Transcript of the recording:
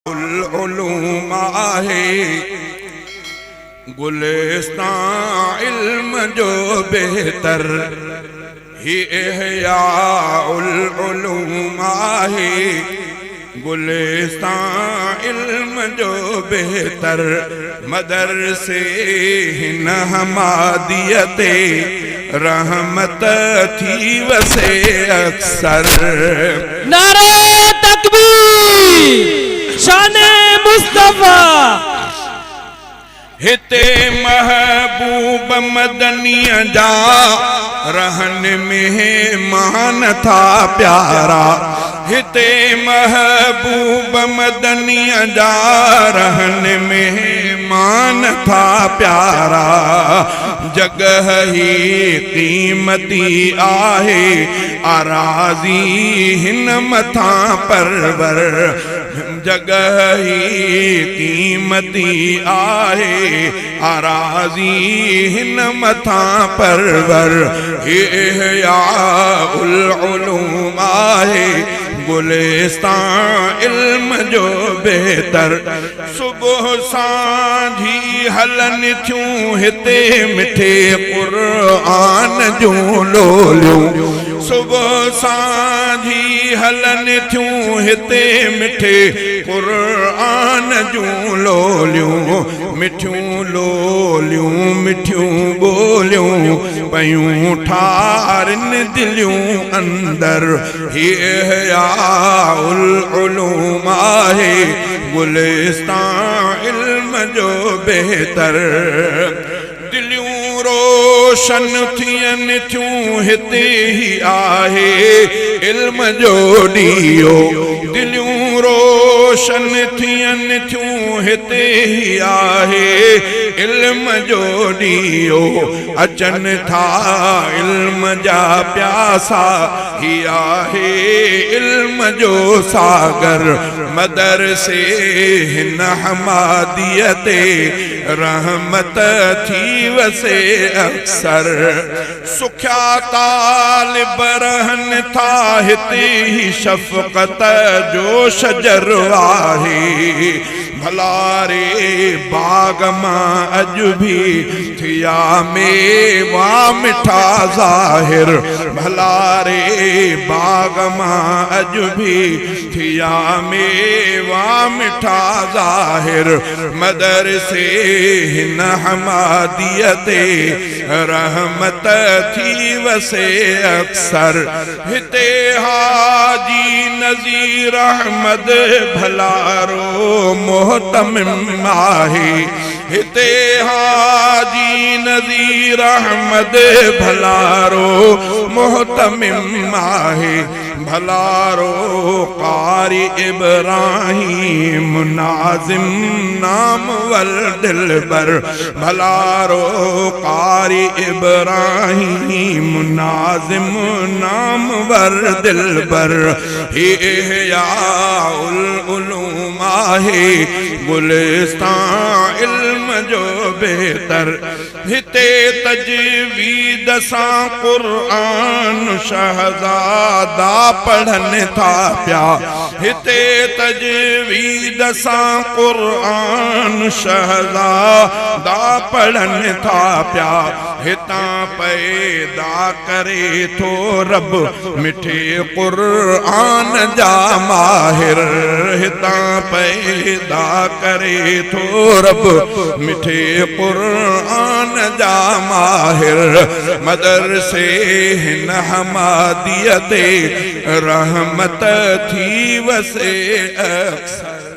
العلوم آهي گلستان علم جو بهتر هي احياء العلوم آهي گلستان علم جو بهتر مدرسي هن حماديء تي رحمت ٿي وسي اڪثر. نعري تڪبير شان مصطفيٰ. هتي محبوب مدنيء جا رهن مهمان ٿا پيارا. هتي محبوب مدنيء جا رهن مهمان ٿا پيارا. جڳهه هي قيمتي آهي آراضي هن مٿان پرور. جڳهه هي قيمتي آهي آراضي هن مٿان پرور. هي احياء العلوم آهي گلستان علم جو بهتر. صبح سانجهي هلن ٿيون هتي مٺي قرآن جون لوليون. صبح سانجهي هلن ٿيون هتي مٺي قرآن جون لوليون. مٺيون لوليون مٺيون ٻوليون پيون ٺارين دليون اندر. هي احياء العلوم آهي گلستان علم جو بهتر. دليون روشن ٿين ٿيون هتي هي آهي علم جو ڏيئو. دليون روشن ٿين ٿيون هتي هي آهي علم جو ڏيئو. اچن ٿا علم جا پياسا هي آهي علم جو ساگر. مدرسي هن حماديء تي رحمت ٿي وسي اڪثر. سکيا طالب رهن ٿا هتي هي شفقت جو شجر آهي. ڀلاري باغ مان اڄ ڀي ٿيا ميوا مٺا ظاهر. ڀلاري باغ مان اڄ ڀي ٿيا ميوا مٺا ظاهر. مدرسي هن حماديء تي رحمت ٿي وسي اڪثر. هتي حاجي نذير احمد ڀلارو مهتمم آهي. هتي حاجي نذير احمد ڀلارو مهتمم آهي. ڀلارو قاري ابراهيم ناظم نامور دلبر. ڀلارو قاري ابراهيم ناظم نامور دلبر. هي احياء العلوم آهي گلستان علم جو بهتر. هتي تجويد سان قرآن شهزادا پڙهن ٿا پيا. هتي تجويد سان قرآن شهزادا پڙهن ٿا پيا. هتان پيدا ڪري ٿو رب مٺي قرآن جا ماهر. هتان پيدا ڪري ٿو رب مٺي قرآن جا ماهر. مدرسي هن حماديء تي رحمت ٿي وسي اڪثر.